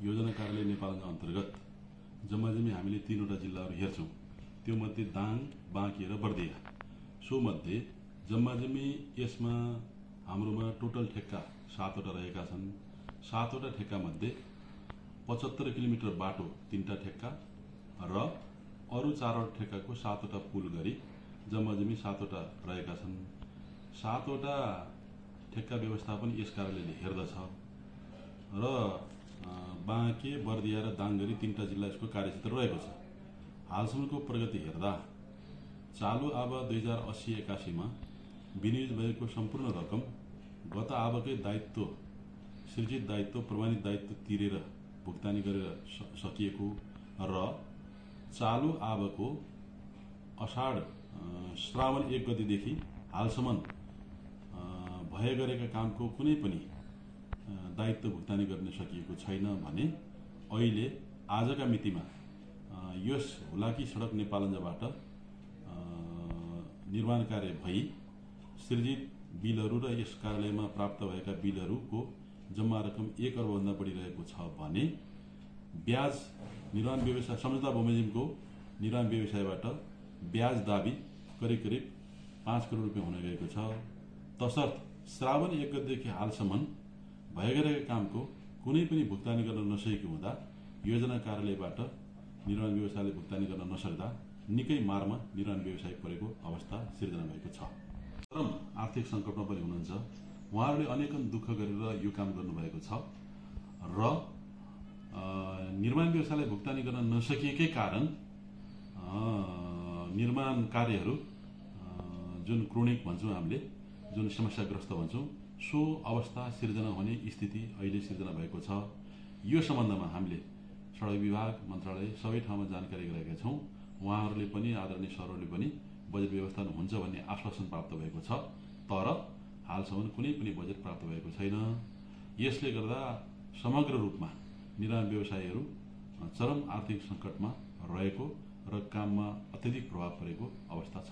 योजना कार्यालय नेपालका अन्तर्गत जम्माजम्मी हामीले 3वटा जिल्लाहरू हेर्छौं। त्यो मध्ये दाङ, बाँकी र बर्दिया। सो मध्ये जम्माजम्मी यसमा हाम्रोमा टोटल ठेक्का 7वटा रहेका छन्। 7वटा ठेक्का मध्ये 75 किलोमिटर बाटो 3टा ठेक्का र अरु 4वटा ठेक्काको 7वटा पुल गरी जम्माजम्मी 7वटा रहेका छन्। 7वटा ठेक्का व्यवस्थापन यस कार्यालयले हेर्दछ र बाँके, बर्दिया र दाङ गरी 3टा जिल्ला यसको कार्यक्षेत्र रहेको छ। हालसम्मको प्रगति हेर्दा चालु आब 2080-81 मा विनियोजित भएको सम्पूर्ण रकम गत आबकै दायित्व, सृजित दायित्व, प्रमाणित दायित्व तिरेर भुक्तानी गरेर सकिएको र चालु आबको श्रावण 1 गतेदेखि हालसम्म भए गरेका कामको कुनै पनि दायित्व भुक्तानी गर्न सकिएको छैन भने अहिले आजका मितिमा यस हुलाकी सडक नेपालञ्जबाट निर्माण कार्य भई सृजित बिलहरू र यस कार्यालयमा प्राप्त भएका बिलहरूको जम्मा रकम 1 अर्ब भन्दा बढी रहेको छ भने ब्याज निर्माण व्यवसाय सम्झौता बमोजिमको निर्माण व्यवसायबाट ब्याज दाबी करिब 5 करोड रुपियाँ हुन गएको छ। तसर्थ श्रावण 1 गतेदेखि हालसम्म भएगरेका कामको कुनै पनि भुक्तानी गर्न नसकेको हुँदा योजना कार्यालयबाट निर्माण व्यवसायले भुक्तानी गर्न नसक्दा निकै मारमा निर्माण व्यवसाय परेको अवस्था सिर्जना भएको छ। चरम आर्थिक संकटमा पनि हुनुहुन्छ। उहाँहरूले अनेकन दुःख गरेर यो काम गर्नुभएको छ र निर्माण व्यवसायलाई भुक्तानी गर्न नसकिएकै कारण निर्माण कार्यहरू जुन क्रोनिक भन्छौँ हामीले, जुन समस्याग्रस्त भन्छौँ, सो अवस्था सिर्जना हुने स्थिति अहिले सिर्जना भएको छ। यो सम्बन्धमा हामीले सडक विभाग, मन्त्रालय सबै ठाउँमा जानकारी गराएका छौँ। उहाँहरूले पनि, आदरणीय सरहरूले पनि बजेट व्यवस्थापन हुन्छ भन्ने आश्वासन प्राप्त भएको छ, तर हालसम्म कुनै पनि बजेट प्राप्त भएको छैन। यसले गर्दा समग्र रूपमा निर्माण व्यवसायीहरू चरम आर्थिक सङ्कटमा रहेको र काममा अत्यधिक प्रभाव परेको अवस्था छ।